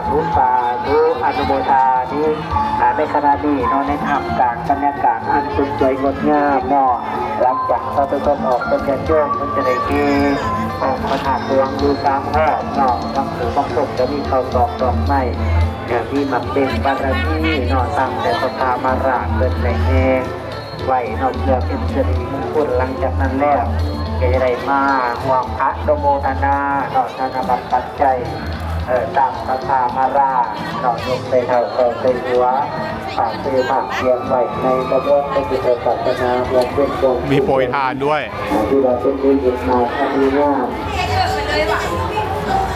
ທຸ ສາທຸ ອະນຸໂມທາມິ ອາ ໃນຂະນະນີ້ເນາະ ໃນທ່າມກາງບັນຍາກາດອັນສົດສວຍງົດງາມເນາະ ຫຼັງຈາກເຮົາໄປເບິ່ງອອກເປັນຍາດໂຍມ ເພິ່ນຈະໄດ້ເກອອກພະທາດຫຼວງຢູ່ສາມຮອບເນາະ ບາງຜູ້ບາງຄົນຈະມີເຂົ້າຕອກດອກໄມ້ ຈະມີໝາກເບັງບາລະມີເນາະ ຕັ້ງແຕ່ພະພາມາລາດເພິ່ນໄດ້ແຫ່ ໄວ້ເນາະ ເພື່ອເປັນສິລິມຸງຄຸນ. ຫຼັງຈາກນັ້ນແລ້ວ ກໍຈະໄດ້ມາຮ່ວມອະນຸໂມທະນາເນາະ ທະນະບັດປັດໄຈ ເອີ ຕາມສັດທາມາລາເນາະ ຍົກໃສ່ເທົ້າ ເອົາໃສ່ຫົວ ຝາກຊື່ຝາກສຽງໄວ້ໃນຂະບວນພະພຸດທະສາສະໜາ ເພື່ອເປັນພວກ ມີໂປຍທານດ້ວຍ ທີ່ວ່າເປັນທີ່ຍຶດໝາຍອັນດີງາມ.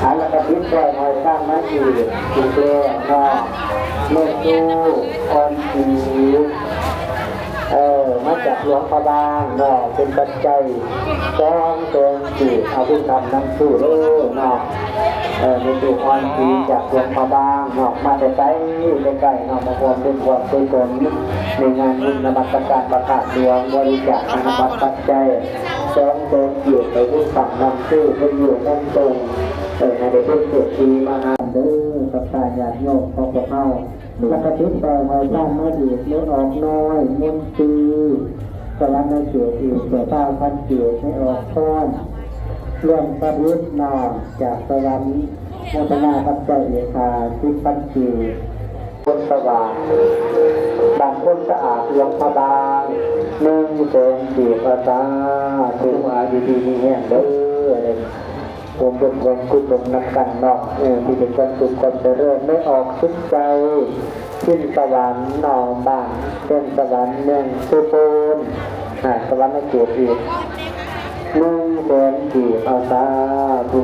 ອັນລະກະຕິດໄວ້ຫ້ອຍຕາມມາອີກ ອີກແລ້ວເນາະ ແມ່ຕູ້ອ່ອນສີ ເອີ ມາຈາກຫຼວງພະບາງເນາະ ເປັນປັດໄຈສອງແສນກີບ ເອົາບຸນທຳນຳສູ່ເດີເນາະ ເອີ ແມ່ຕູ້ອ່ອນສີຈາກຫຼວງພະບາງເນາະ ມາແຕ່ໄກແຕ່ໄກເນາະ ມາຮ່ວມບຸນຮ່ວມກຸສົນໃນງານບຸນນະມັດສະການພະທາດຫຼວງ ບໍລິຈາກທະນະບັດປັດໄຈສອງແສນກີບ ໄປບຸນທຳນຳສູ່ ເພິ່ນຢູ່ເມືອງຕົງ ເອີ ໃຫ້ໄດ້ເປັນເສດຖີມະຫາເດີ ສັດທາຍາດໂຍມຂອງພວກເຮົາ. ລະກະຕິດໄປຫ້ອຍທານມາອີກ ແມ່ອອກນ້ອຍມົນຕີ ສະຫວັນນະເຂດອີກ ແຕ່ຊາວພັນກີບ ແມ່ອອກພອນ ລວມປະດິດນາມ ຈາກສະຫວັນ ໂມທະນາປັດໄຈອີກຫ້າສິບພັນກີບ ຄົນສະຫວ່າງ ບ້ານຄົນສະອາດ ຫຼວງພະບາງ ໜຶ່ງແສນກີບ ອາສາທຸ ອາ ຢູ່ດີມີແຮງເດີ ຮ່ວມບຸນຮ່ວມກຸສົນນຳກັນເນາະ ເອີ ທີ່ເປັນຄວາມສຸກຄວາມຈະເລີນ ໄດ້ອອກສຸກໃຈ ພິນສະຫວັນເນາະ ບ້ານແດນສະຫວັນ ເມືອງສຸໂພນ ອາ ສະຫວັນນະເຂດອີກ ໜຶ່ງແສນກີບ ເອົາສາທຸ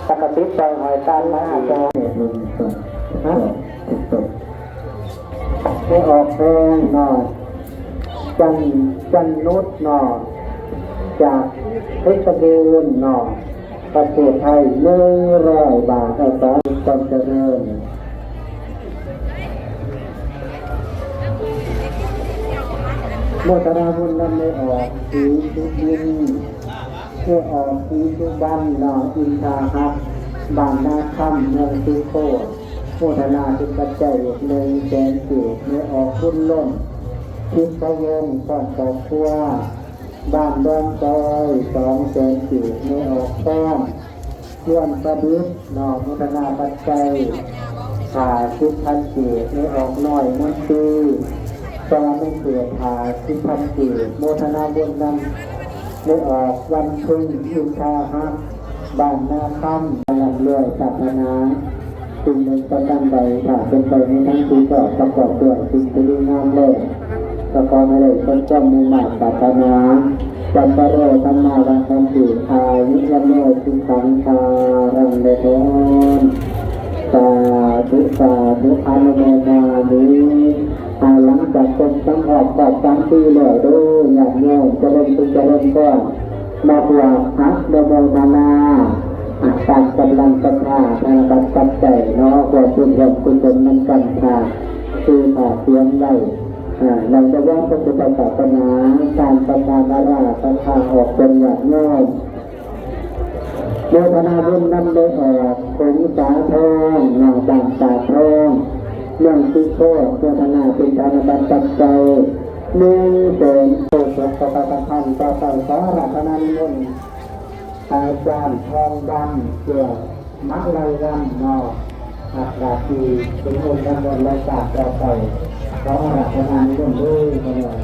ລະກະຕິດໄປຫ້ອຍຕາມມາອີກ ຮະ ໄດ້ອອກແຮງເນາະ ຈັນ ຈັນນຸດເນາະ ຈາກເພັດຊະບູນເນາະ ປະເທດໄທ ໜຶ່ງຮ້ອຍບາດ ເອົາສາທຸ ຄວາມຈະເລີນ ໂມທະນາບຸນນຳແມ່ອອກ ສີສຸບິນ ແມ່ອອກ ສີສຸບັນເນາະ ອິນທາຮັກ ບ້ານນາຄຳ ເມືອງສີໂຄດ ໂມທະນາເປັນປັດໄຈອີກໜຶ່ງແສນກີບ ແມ່ອອກ ບຸນລົ້ນ ທິບພະວົງ ພ້ອມຄອບຄົວ ບ້ານດອນຊອຍ ສອງແສນກີບ ແມ່ອອກ ພອນ ລວນປະດິດເນາະ ໂມທະນາປັດໄຈ ຫ້າສິບພັນກີບ ແມ່ອອກ ນ້ອຍມົນຕີ ສະຫວັນນະເຂດ ຫ້າສິບພັນກີບ ໂມທະນາບຸນນຳ ແມ່ອອກ ວັນເພັງ ອິນທາຮັກ ບ້ານນາຄຳ ລ່ຳລວຍປາດຖະໜາ ສິ່ງໜຶ່ງປະການໃດ ຖ້າເປັນໄປໃນທາງທີ່ຊອບ ປະກອບດ້ວຍສິ່ງທີ່ດີງາມແລ້ວ ກໍຂໍໃຫ້ໄດ້ສົມຄວາມມຸ່ງມາດປາດຖະໜາ ສັບພະໂລ ທຳມາວັດທັນຕິ ອາຍຸ ວັນໂນ ສຸຂັງ ພະລັງ ແລະ ເທີນ ສາທຸ ສາທຸ ອະນຸໂມທາມິ ອ່າ ຫຼັງຈາກຄົບສາມຮອບຄອບສາມປີແລ້ວເດີ ຍາດໂຍມຈະເລີນສຸກຈະເລີນພອນ ມາຮ່ວມອະນຸໂມທະນາ ອ່າ ຕາມກຳລັງສັດທາ ທະນະບັດປັດໄຈເນາະ ຮ່ວມບຸນຮ່ວມກຸສົນນຳກັນ ຝາກຊື່ຝາກສຽງໄວ້ ອ່າ ໃນລະຫວ່າງພະພຸດທະສາສະໜາ ຕາມສັດທາມາລາ ສັດທາອອກຕົນຍາດໂຍມ ໂມທະນາບຸນນຳແມ່ອອກ ຂົງສາທອງ ນາງບ້ານສາທອງ ເມືອງສີໂຄດ ໂມທະນາເປັນທະນະບັດປັດໄຈ ໜຶ່ງແສນ ໂຄສົກປະຊາສຳພັນ ຕໍ່ໄປ ຂໍອາລາທະນານິມົນ ອາຈານທອງດຳ ເກືອມະໄລວັນເນາະ ຮັບໜ້າທີ່ເປັນອົງຄະມົນລາຍການຕໍ່ໄປ ຂໍອາລາທະນານິມົນເດີ ຂະໜ້ອຍ.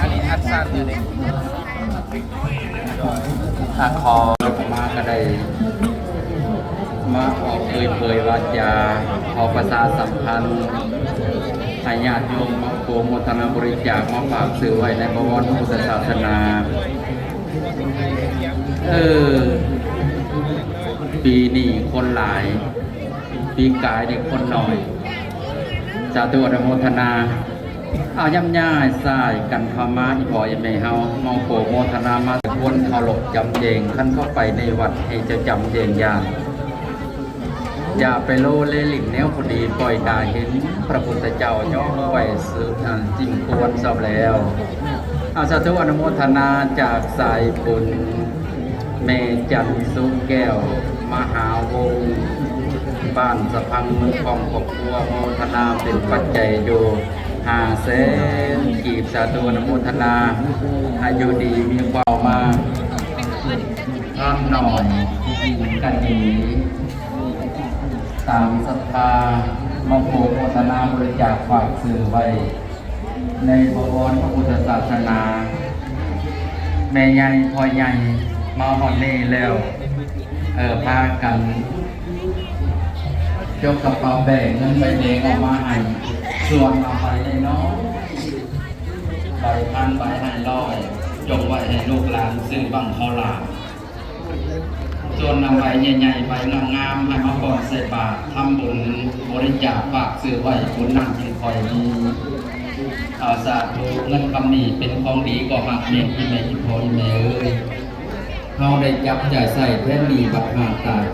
ອັນນີ້ອັດສາດເລີຍເດ້ ອາ ຂໍມາກໍໄດ້ມາອອກເຜີຍ ເຜີຍວາຈາ ຂໍປະຊາສຳພັນໃຫ້ຍາດໂຍມມາໂປຣໂມທະນາບໍລິຈາກ ມາຝາກຊື່ໄວ້ໃນປະຫວັດພຸດທະສາສະໜາ. ເອີ ປີນີ້ຄົນຫຼາຍ ປີກາຍນີ້ຄົນໜ້ອຍ. ສາທຸອະນຸໂມທະນາ. ເອົາ ຢ້ຳຍ້າຍສາຍກັນເຂົ້າມາ ອີ່ພໍ່ອີ່ແມ່ເຮົາ ມາໂປໂມທະນາ ມາຄວນເຄົາລົບຈຳແຈງ. ຄັນເຂົ້າໄປໃນວັດໃຫ້ຈະຈຳແຈງຢ່າງ ຢ່າໄປໂລເລຫຼິ້ນແນວບໍ່ດີ, ປ່ອຍຕາເຫັນພະພຸດທະເຈົ້າ ຍ້ອງໄປສຸດອັນຈິງຄວນຊອບແລ້ວ. ເອົາ ສາທຸອະນຸໂມທະນາຈາກສາຍບຸນ ແມ່ຈັນສຸແກ້ວ ມະຫາວົງ ບ້ານສະພັງ ເມືອງຂອງຄອບຄົວ ໂມທະນາເປັນປັດໄຈຢູ່ຫ້າແສນກີບ. ສາທຸອະນຸໂມທະນາ ອາຍຸດີມີຄວາມມາ ທ່ານໜ້ອຍກະດີ ຕາມສັດທາ ມາໂປໂມທະນາບໍລິຈາກຝາກຊື່ໄວ້ ໃນບໍວອນພະພຸດທະສາສະໜາ. ແມ່ໃຫຍ່ພໍ່ໃຫຍ່ມາຮອດນີ້ແລ້ວ ເອີ ພາກັນຈົກກະເປົາແບກເງິນໃບແດງອອກມາໃຫ້ ສ່ວນເອົາໃບນ້ອຍໆ ໃບພັນ ໃບຫ້າຮ້ອຍ ຈົ່ງໄວ້ໃຫ້ລູກຫຼານຊື້ບັ້ງເຂົ້າຫຼາມ. ສ່ວນນຳໃບໃຫຍ່ໆ ໃບງາມໆ ໃຫ້ມາກ່ອນໃສ່ບາດ ທຳບຸນບໍລິຈາກ ຝາກຊື່ໄວ້ ບຸນນັ້ນຈຶ່ງຄ່ອຍມີ. ເອົາ ສາທຸ ເງິນຄຳນີ້ເປັນຂອງດີ ກໍຮັກແມ່ນ ອີ່ແມ່ ອີ່ພໍ່ ອີ່ແມ່ເອີຍ ເຮົາໄດ້ຈັບຈ່າຍໃຊ້ແທນໜີ້ບັດຫາກຕາຍ.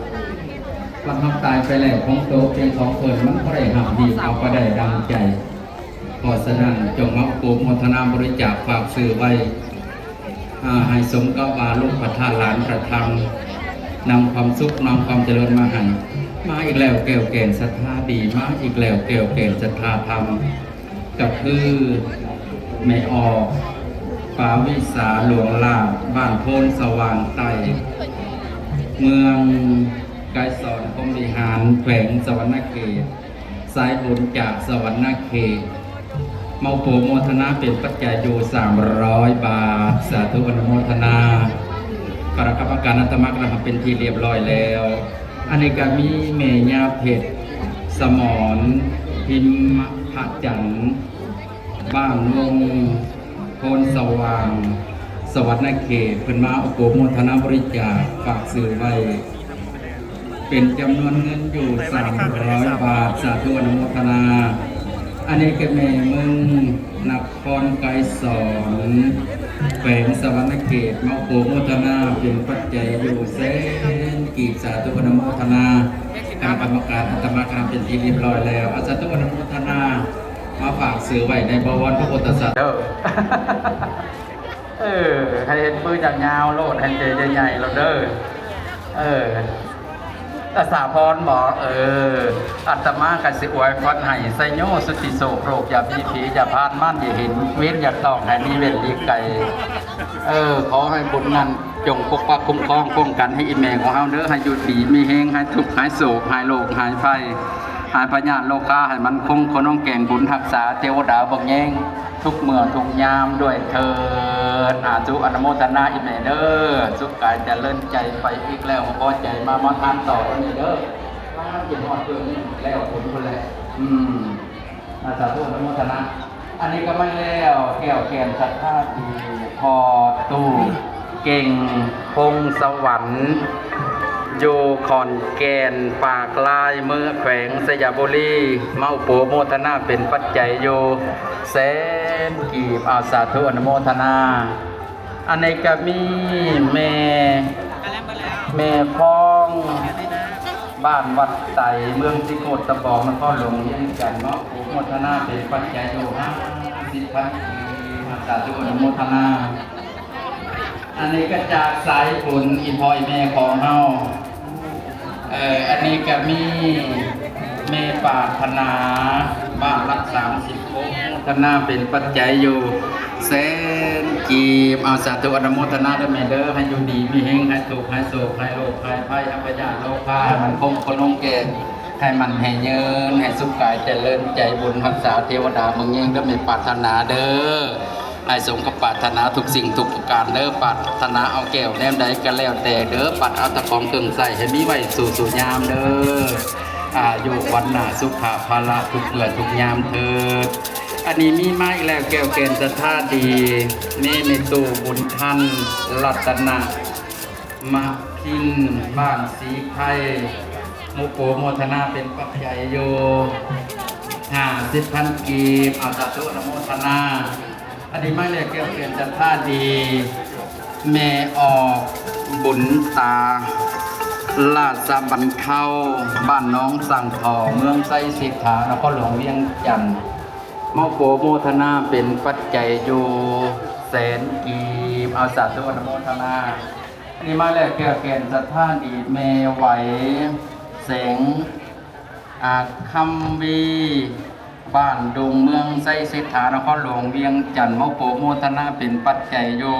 ບັດເຮົາຕາຍໄປແລ້ວ ຂອງໂຕເປັນຂອງເພິ່ນ ມັນບໍ່ໄດ້ຮັບດີ ເອົາບໍ່ໄດ້ດັ່ງໃຈ. ເພາະສະນັ້ນ ຈົ່ງມາໂປໂມທະນາບໍລິຈາກ ຝາກຊື່ໄວ້ ອາ ໃຫ້ສົມກັບວ່າລູກພະທາດຫຼານພະທຳ ນຳຄວາມສຸກ ນຳຄວາມຈະເລີນມາໃຫ້. ມາອີກແລ້ວ ແກ້ວແກ່ນສັດທາດີ ມາອີກແລ້ວ ແກ້ວແກ່ນສັດທາທຳ ກໍຄືແມ່ອອກ ປາວິສາ ຫຼວງລາດ ບ້ານໂພນສະຫວ່າງໃຕ້ ເມືອງໄກສອນ ພົມວິຫານ ແຂວງສະຫວັນນະເຂດ. ສາຍບຸນຈາກສະຫວັນນະເຂດ ມາໂປໂມທະນາເປັນປັດໄຈຢູ່ສາມຮ້ອຍບາດ. ສາທຸອະນຸໂມທະນາ. ຄະນະກຳມະການອາດຕະມາກໍໄດ້ຮັບເປັນທີ່ລຽບຮ້ອຍແລ້ວ. ອັນນີ້ກໍມີແມ່ຍ່າເພັດ ສະໝອນ ພິມພະຈັນ ບ້ານວົງ ໂພນສະຫວ່າງ ສະຫວັນນະເຂດ ເພິ່ນມາໂປໂມທະນາບໍລິຈາກ ຝາກຊື່ໄວ້ ເປັນຈຳນວນເງິນຢູ່ສາມຮ້ອຍບາດ. ສາທຸອະນຸໂມທະນາ. ອັນນີ້ກໍແມ່ເມືອງນະຄອນໄກສອນ ແຂວງສະຫວັນນະເຂດ ມາໂປໂມທະນາເປັນປັດໄຈຢູ່ແສນກີບ. ສາທຸອະນຸໂມທະນາ. ຄະນະກຳມະການອາດຕະມາກໍໄດ້ຮັບເປັນທີ່ລຽບຮ້ອຍແລ້ວ. ອາ ສາທຸອະນຸໂມທະນາ. ມາຝາກຊື່ໄວ້ໃນບໍວອນພະພຸດທະສາສະໜາເດີ. ເອີ ໃຫ້ເຮັດມືຍາວໆໂລດ ໃຫ້ເຈໃຫຍ່ໆໂລດເດີ. ເອີ ອາສາພອນບໍ? ເອີ ອາດຕະມາກໍຊິອວຍພອນໃຫ້ ໄຊໂຍ ສຸດຕິໂສກ ໂລກຢ່າມີຜີຢ່າຜ່ານ ມານຢ່າເຫັນ ເວນຢ່າຕ້ອງ ໃຫ້ມີເວນຫຼີກໄກ. ເອີ ຂໍໃຫ້ບຸນນັ້ນ ຈົ່ງປົກປັກຄຸ້ມຄອງປ້ອງກັນໃຫ້ອີ່ແມ່ຂອງເຮົາເດີ ໃຫ້ຢູ່ດີມີແຮງ ຫາຍທຸກຫາຍໂສກ ຫາຍໂລກຫາຍໄພ ຫາຍພະຍາດໂລຄາ ໃຫ້ໝັ້ນຄົງຄົນຂອງແກ່ງບຸນຮັກສາເທວະດາເບິ່ງແຍງ ທຸກເມື່ອທຸກຍາມດ້ວຍເທີດ. ອາ ສາທຸອະນຸໂມທະນາອີ່ແມ່ເດີ ສຸກກາຍຈະເລີນໃຈໄປອີກແລ້ວ ພໍໃຈມາ ມາທານຕໍ່ນີ້ເດີ. ມາກິນຮອດເທື່ອນີ້ແລ້ວຜົນພຸ້ນແຫຼະ. ອືມ ອາ ສາທຸອະນຸໂມທະນາ. ອັນນີ້ກໍມາແລ້ວ ແກ້ວແກ່ນສັດທາດີ ພໍ່ຕູ້ເກັ່ງ ພົງສະຫວັນ ຢູ່ຂອນແກ່ນ ປາກລາຍ ເມືອງແຂວງໄຊຍະບູລີ ມາອຸໂປໂມທະນາເປັນປັດໄຈຢູ່ແສນກີບ. ອາ ສາທຸອະນຸໂມທະນາ. ອັນນີ້ກໍມີແມ່ ແມ່ພອງ ບ້ານວັດໄຕ ເມືອງສີໂຄດຕະບອງ ນະຄອນຫຼວງວຽງຈັນ ມາໂປໂມທະນາເປັນປັດໄຈຢູ່ຫ້າສິບພັນກີບ. ສາທຸອະນຸໂມທະນາ. ອັນນີ້ກໍຈາກສາຍບຸນອີ່ພໍ່ອີ່ແມ່ຂອງເຮົາ. ເອີ ອັນນີ້ກໍມີແມ່ປາດຖະໜາ ບ້ານຫຼັກສາມສິບຫົກ ໂມທະນາເປັນປັດໄຈຢູ່ແສນກີບ. ເອົາ ສາທຸອະນຸໂມທະນາເດີແມ່ເດີ ໃຫ້ຢູ່ດີມີແຮງ ຫາຍທຸກຫາຍໂສກ ຫາຍໂລກຫາຍໄພ ຫາຍພະຍາດໂລຄາ ໃຫ້ໝັ້ນຄົງຄົນຂອງແກ່ ໃຫ້ໝັ້ນໃຫ້ຍືນ ໃຫ້ສຸກກາຍຈະເລີນໃຈ ບຸນຮັກສາເທວະດາເມືອງແຍງເດີແມ່ປາດຖະໜາເດີ. ໃຫ້ສົມກັບປາດຖະໜາທຸກສິ່ງທຸກປະການເດີ. ປາດຖະໜາເອົາແກ້ວແນວໃດກໍແລ້ວແຕ່ເດີ ປາດເອົາແຕ່ຂອງເຄື່ອງໃຊ້ໃຫ້ມີໄວ້ສູ່ສູ່ຍາມເດີ ອາຍຸວັນນະສຸຂະພະລະທຸກເມື່ອທຸກຍາມເທີດ. ອັນນີ້ມີມາອີກແລ້ວ ແກ້ວແກ່ນສັດທາດີ ມີແມ່ຕູ້ບຸນທັນ ລັດຕະນະ ມະພິນ ບ້ານສີໄຄ ໂມໂປໂມທະນາເປັນປັດໄຈຢູ່ຫ້າ ສິບພັນກີບ ເອົາ ສາທຸອະນຸໂມທະນາ. ອັນນີ້ໝາຍເລກແກ້ວແກ່ນສັດທາດີ ແມ່ອອກ ບຸນຕາ ລາຊະບັນເທົາ ບ້ານໜອງສັງທໍ່ ເມືອງໄຊເສດຖາ ນະຄອນຫຼວງວຽງຈັນ ມາໂປໂມທະນາເປັນປັດໄຈຢູ່ແສນກີບ ເອົາ ສາທຸອະນຸໂມທະນາ. ອັນນີ້ໝາຍເລກແກ້ວແກ່ນສັດທາດີ ແມ່ໄຫວ ແສງ ອາ ຄຳວີ ບ້ານດົງ ເມືອງໄຊເສດຖາ ນະຄອນຫຼວງວຽງຈັນ ມາໂປໂມທະນາເປັນປັດໄຈຢູ່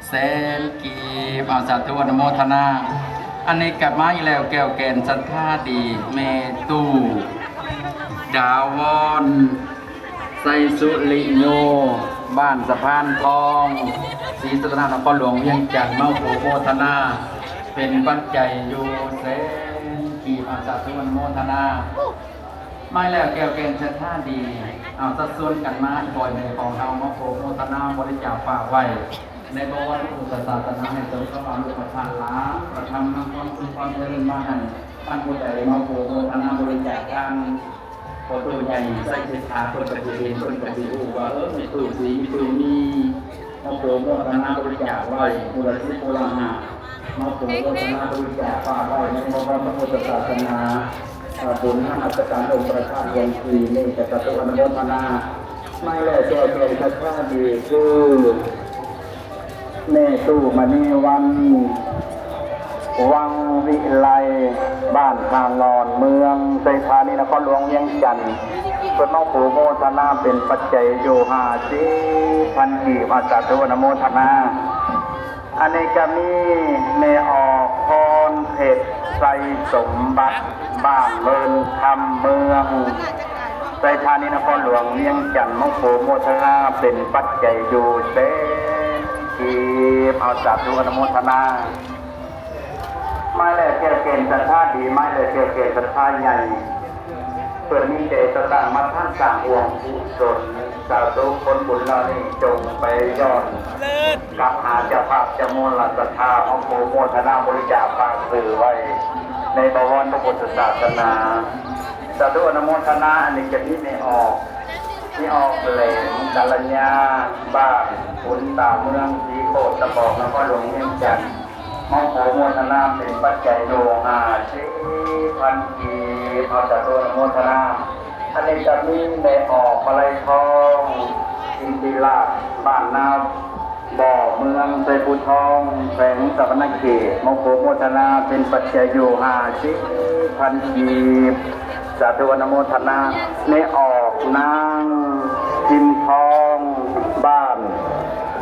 ແສນກີບ ເອົາ ສາທຸອະນຸໂມທະນາ. ອັນນີ້ກໍມາອີກແລ້ວ ແກ້ວແກ່ນສັດທາດີ ແມ່ຕູ້ ດາວອນ ໄຊສຸລິໂຍ ບ້ານສະພານທອງ ສີສັດຕະນາກ ນະຄອນຫຼວງວຽງຈັນ ມາໂປໂມທະນາເປັນປັດໄຈຢູ່ແສນກີບ ເອົາ ສາທຸອະນຸໂມທະນາ. ໝາຍແລກແກ້ວແກ່ນສັດທາດີ ເອົາ ຊັກຊວນກັນມາ ອີ່ພໍ່ອີ່ແມ່ຂອງເຮົາ ມາໂປໂມທະນາບໍລິຈາກຝາກໄວ້ ໃນບໍວອນພຸດທະສາສະໜາ ໃຫ້ສົມກັບອານຸປະທານຫຼານ ປະທຳນຳຄວາມສຸກຄວາມຈະເລີນມາໃຫ້ທ່ານຜູ້ໃດມາໂປໂມທະນາບໍລິຈາກທາງພໍ່ຕູ້ໃຫຍ່ໄຊເສດຖາ ເພິ່ນກໍຊິເຫັນ ເພິ່ນກໍຊິຮູ້ວ່າ ເອີ ແມ່ຕູ້ສີ ແມ່ຕູ້ມີ ມາໂປໂມທະນາບໍລິຈາກໄວ້ ຜູ້ລະສິບ ຜູ້ລະຫ້າ ມາໂປໂມທະນາບໍລິຈາກຝາກໄວ້ໃນພະພຸດທະສາສະໜາ ເອີ ບຸນນະມັດສະການອົງພະທາດຫຼວງສີ່ນີ້ ກໍສາທຸອະນຸໂມທະນາ. ໝາຍແລກແກ້ວແກ່ນສັດທາດີຄື ແມ່ຕູ້ມະນີວັນ ວັງວິໄລ ບ້ານທ່າງ່ອນ ເມືອງໄຊທານີ ນະຄອນຫຼວງວຽງຈັນ ເພິ່ນມາໂປໂມທະນາເປັນປັດໄຈຢູ່ຫ້າສິບພັນກີບ ເອົາ ສາທຸອະນຸໂມທະນາ. ອັນນີ້ກະມີແມ່ອອກ ພອນເພັດ ໄຊສົມບັດ ບ້ານເມີນຄຳ ເມືອງໄຊທານີ ນະຄອນຫຼວງວຽງຈັນ ມາໂປໂມທະນາເປັນປັດໄຈຢູ່ແສນກີບ ເອົາ ສາທຸອະນຸໂມທະນາ. ໝາຍແລກແກ້ວແກ່ນສັດທາດີ ໝາຍແລກແກ້ວແກ່ນສັດທາໃຫຍ່ ເພິ່ນມີໃຈສະສ້າງມາທານສ້າງອວມກຸສົນ ສາທຸ ຜົນບຸນເຫຼົ່ານີ້ຈົ່ງໄປຍ້ອນກັບຫາເຈົ້າພາບເຈົ້າມູນລະສັດທາ ມາໂປໂມທະນາບໍລິຈາກຝາກຊື່ໄວ້ໃນບະວອນພະພຸດທະສາສະໜາ ສາທຸອະນຸໂມທະນາ. ອັນນີ້ກະມີແມ່ອອກ ແມ່ອອກແຫຼມ ກັນລະຍາ ບ້ານຂຸນຕາ ເມືອງສີໂຄດຕະບອງ ນະຄອນຫຼວງວຽງຈັນ ມາໂປໂມທະນາເປັນປັດໄຈຢູ່ຫ້າສິບພັນກີບ ເຮົາສາທຸອະນຸໂມທະນາ. ອັນນີ້ກະມີແມ່ອອກ ມະໄລທອງ ກິນຕິລາດ ບ້ານນາບໍ່ ເມືອງໄຊພູທອງ ແຂວງສະຫວັນນະເຂດ ມາໂປໂມທະນາເປັນປັດໄຈຢູ່ຫ້າສິບພັນກີບ ສາທຸອະນຸໂມທະນາ. ແມ່ອອກ ນາງ ພິມທອງ ບ້ານ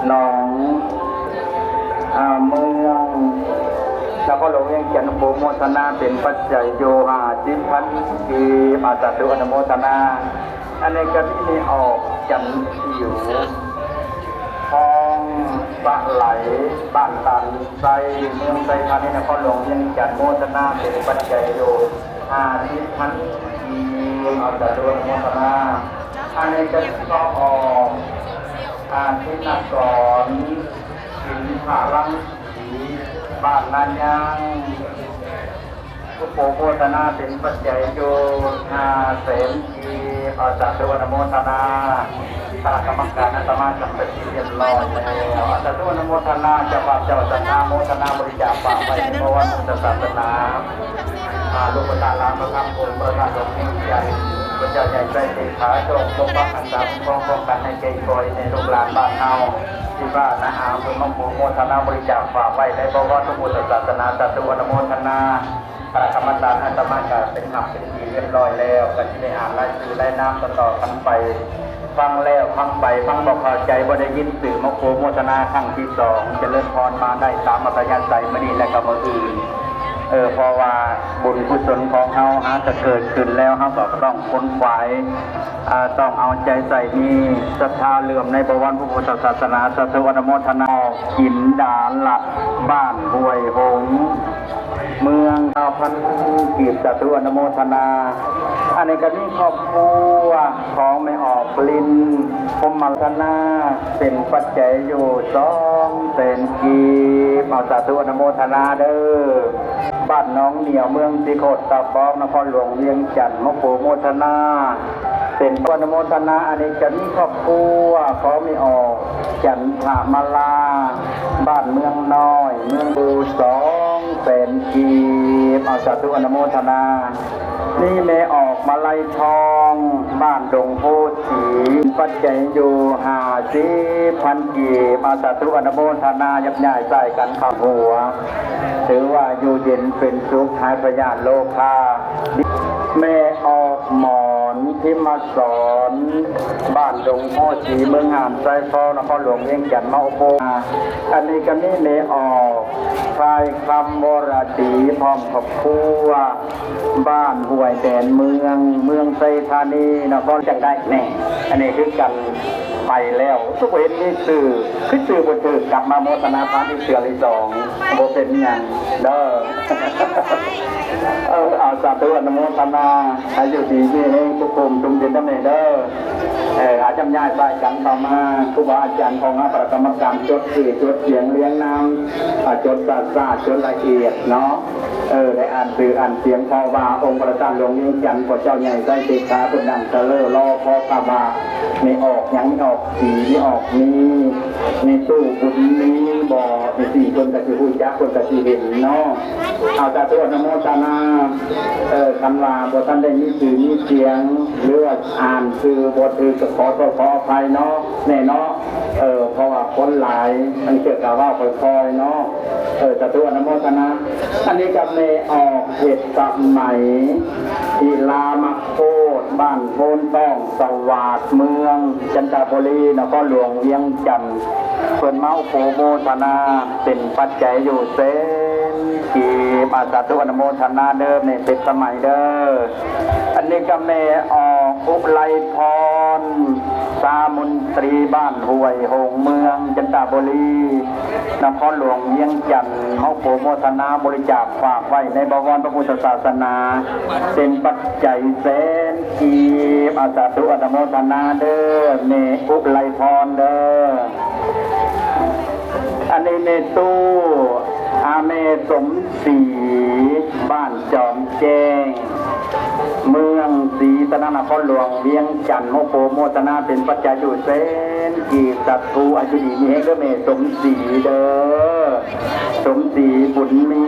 ໜອງ ອາ ເມືອງນະຄອນຫຼວງວຽງຈັນ ໂປໂມທະນາເປັນປັດໄຈຢູ່ຫ້າສິບພັນກີບ ອາ ສາທຸອະນຸໂມທະນາ. ອັນນີ້ກະມີແມ່ອອກ ຈັນຂຽວ ທອງປະໄຫຼ ບ້ານຕານໄຊ ເມືອງໄຊທານີ ນະຄອນຫຼວງວຽງຈັນ ໂມທະນາເປັນປັດໄຈຢູ່ຫ້າສິບພັນກີບ ເອົາ ສາທຸອະນຸໂມທະນາ. ອັນນີ້ກະມີພໍ່ອອກ ອາ ທິນນະກອນ ສິນພະລັງສີ ບ້ານນາຍາງ ໂປໂມທະນາເປັນປັດໄຈຢູ່ຫ້າແສນກີບ ເອົາ ສາທຸອະນຸໂມທະນາ. ຄະນະກຳມະການອາດຕະມາກຳໄປທີ່ຮຽບຮ້ອຍແລ້ວ ເອົາ ສາທຸອະນຸໂມທະນາ. ເຈົ້າພາບເຈົ້າສັດທາໂມທະນາບໍລິຈາກຝາກໄວ້ໃນພະວັນພຸດທະສາສະໜາ ອາ ລູກປະທານລາວ ພະທຳອົງພະທາດຫຼວງວຽງຈັນ ພະເຈົ້າໃຫຍ່ໄຊເສດຖາ ຈົ່ງປົກປັກຮັກສາຄຸ້ມຄອງປ້ອງກັນໃຫ້ແກ່ອີ່ພໍ່ອີ່ແມ່ລູກຫຼານບ້ານເຮົາ ທີ່ບ້ານນາອາ ເພິ່ນມາໂປໂມທະນາບໍລິຈາກຝາກໄວ້ໃນພະວັນພຸດທະສາສະໜາ ສາທຸອະນຸໂມທະນາ. ຄະນະກຳມະການອາດຕະມາກະເປັນຮັບເປັນທີ່ຮຽບຮ້ອຍແລ້ວ ກະຊິໄດ້ອ່ານລາຍຊື່ລາຍນາມຕໍ່ໆກັນໄປ. ຟັງແລ້ວຟັງໄປ ຟັງບໍ່ເຂົ້າໃຈ ບໍ່ໄດ້ຍິນຊື່ ມາໂປໂມທະນາຄັ້ງທີສອງ ຈະເລີນພອນມາໄດ້ຕາມອັດທະຍາໄສມື້ນີ້ ແລະກະມື້ອື່ນ ເອີ ເພາະວ່າບຸນກຸສົນຂອງເຮົາຫາກະເກີດຂຶ້ນແລ້ວ ເຮົາກະຕ້ອງຂົນຂວາຍ ອາ ຕ້ອງເອົາໃຈໃສ່ ມີສັດທາເຫຼື້ອມໃນບະວອນພະພຸດທະສາສະໜາ ສາທຸອະນຸໂມທະນາ. ຈິນດາລັດ ບ້ານຫ້ວຍຫົງ ເມືອງ ຊາວພັນກີບ ສາທຸອະນຸໂມທະນາ. ອັນນີ້ກະມີຄອບຄົວຂອງແມ່ອອກລິນ ພົມມະລັດນາ ເປັນປັດໄຈຢູ່ສອງແສນກີບ ເອົາ ສາທຸອະນຸໂມທະນາເດີ. ບ້ານໜອງໜຽວ ເມືອງສີໂຄດຕະບອງ ນະຄອນຫຼວງວຽງຈັນ ມາໂປໂມທະນາ ເປັນອະນຸໂມທະນາ ອັນນີ້ກະມີຄອບຄົວຂອງແມ່ອອກ ຈັນທະມາລາ ບ້ານເມືອງນ້ອຍ ເມືອງບູ ສອງແສນກີບ ເອົາ ສາທຸອະນຸໂມທະນາ. ນີ້ແມ່ອອກມາໄລທອງ ບ້ານດົງໂພສີ ປັດໄຈຢູ່ຫ້າສິບພັນກີບ ເອົາ ສາທຸອະນຸໂມທະນາ ຍັບຍ້າຍຊ້າຍກັນເຂົ້າຫົວ ຖືວ່າຢູ່ເຢັນເປັນສຸກ ຫາຍພະຍາດໂລຄາ. ແມ່ອອກໝອນ ພິມມະສອນ ບ້ານດົງໂພສີ ເມືອງຫານຊາຍທອງ ນະຄອນຫຼວງວຽງຈັນ ມາອົບໂອ ອັນນີ້ກະມີແມ່ອອກ ພາຍຄຳ ວໍລະຕີ ພ້ອມຄອບຄົວ ບ້ານຫ້ວຍແດນເມືອງ ເມືອງໄຊທານີ ນະຄອນ ຈັ່ງໃດແນ່ ອັນນີ້ຄືກັນ ໄປແລ້ວ ຄືບໍ່ເຫັນມີຊື່ ຄືຊື່ບໍ່ຖືກ ກັບມາໂມທະນາທານອີກເທື່ອທີສອງ ບໍ່ເປັນຫຍັງເດີ. ເອີ ເອົາ ສາທຸອະນຸໂມທະນາ ໃຫ້ຢູ່ດີມີແຮງທຸກຄົນທຸກຄົນນຳແດ່ເດີ. ເອີ ອາຈານຍ້າຍສາຍກັນຕໍ່ມາ ຄູບາອາຈານຂອງເຮົາ ຄະນະກຳມະການຈົດຊື່ຈົດສຽງລຽງນາມ ອາ ຈົດຊ້າໆ ຈົດລະອຽດເນາະ. ເອີ ໄດ້ອ່ານຊື່ອ່ານສຽງ ເພາະວ່າອົງພະສາດຫຼວງວຽງຈັນ ພໍ່ເຈົ້າໃຫຍ່ໄຊເສດຖາ ເພິ່ນນັ່ງສະເຫຼີລໍ ຂໍຄຳວ່າ ມີອອກຫຍັງ ມີອອກສີ ມີອອກມີ ມີຕູ້ບຸນມີບໍ່ ຈັ່ງຊີ້ ເພິ່ນກະຊິຮູ້ຈັກ ເພິ່ນກະຊິເຫັນເນາະ. ເອົາ ສາທຸອະນຸໂມທະນາ. ເອີ ຄັນວ່າບໍ່ທັນໄດ້ມີຊື່ມີສຽງ ຫຼືວ່າອ່ານຊື່ບໍ່ຖືກ ກະຂໍໂທດຂໍອະໄພເນາະ ແມ່ເນາະ. ເອີ ເພາະວ່າຄົນຫຼາຍ ລາງເທື່ອກະເວົ້າຄ່ອຍໆເນາະ. ເອີ ສາທຸອະນຸໂມທະນາ. ອັນນີ້ກະແມ່ອອກເພັດສະໄໝ ສິລາມະໂຄດ ບ້ານໂພນຕ້ອງສະຫວາດ ເມືອງຈັນທະບູລີ ນະຄອນຫຼວງວຽງຈັນ ເພິ່ນມາໂປຣໂມທະນາ ເປັນປັດໄຈຢູ່ແສນກີບ ອາ ສາທຸອະນຸໂມທະນາເດີ ແມ່ເພັດສະໄໝເດີ. ອັນນີ້ກະແມ່ອອກ ອຸໄລພອນ ສາມົນຕີ ບ້ານຫ້ວຍຫົງ ເມືອງຈັນທະບູລີ ນະຄອນຫຼວງວຽງຈັນ ເຮົາໂປຣໂມທະນາ ບໍລິຈາກຝາກໄວ້ໃນບະວອນພະພຸດທະສາສະໜາ ເປັນປັດໄຈແສນກີບ ອາ ສາທຸອະນຸໂມທະນາເດີ ແມ່ອຸໄລພອນເດີ. ອັນນີ້ແມ່ຕູ້ ອາ ແມ່ສົມ ສີ ບ້ານຈອມແຈ້ງ ເມືອງສີສະນະ ນະຄອນຫຼວງວຽງຈັນ ໂມໂປໂມທະນາເປັນປັດໄຈຢູ່ແສນກີບ ສາທຸ ອາຍຸດີມີແຮງເດີແມ່ສົມສີເດີ ສົມສີບຸນມີ.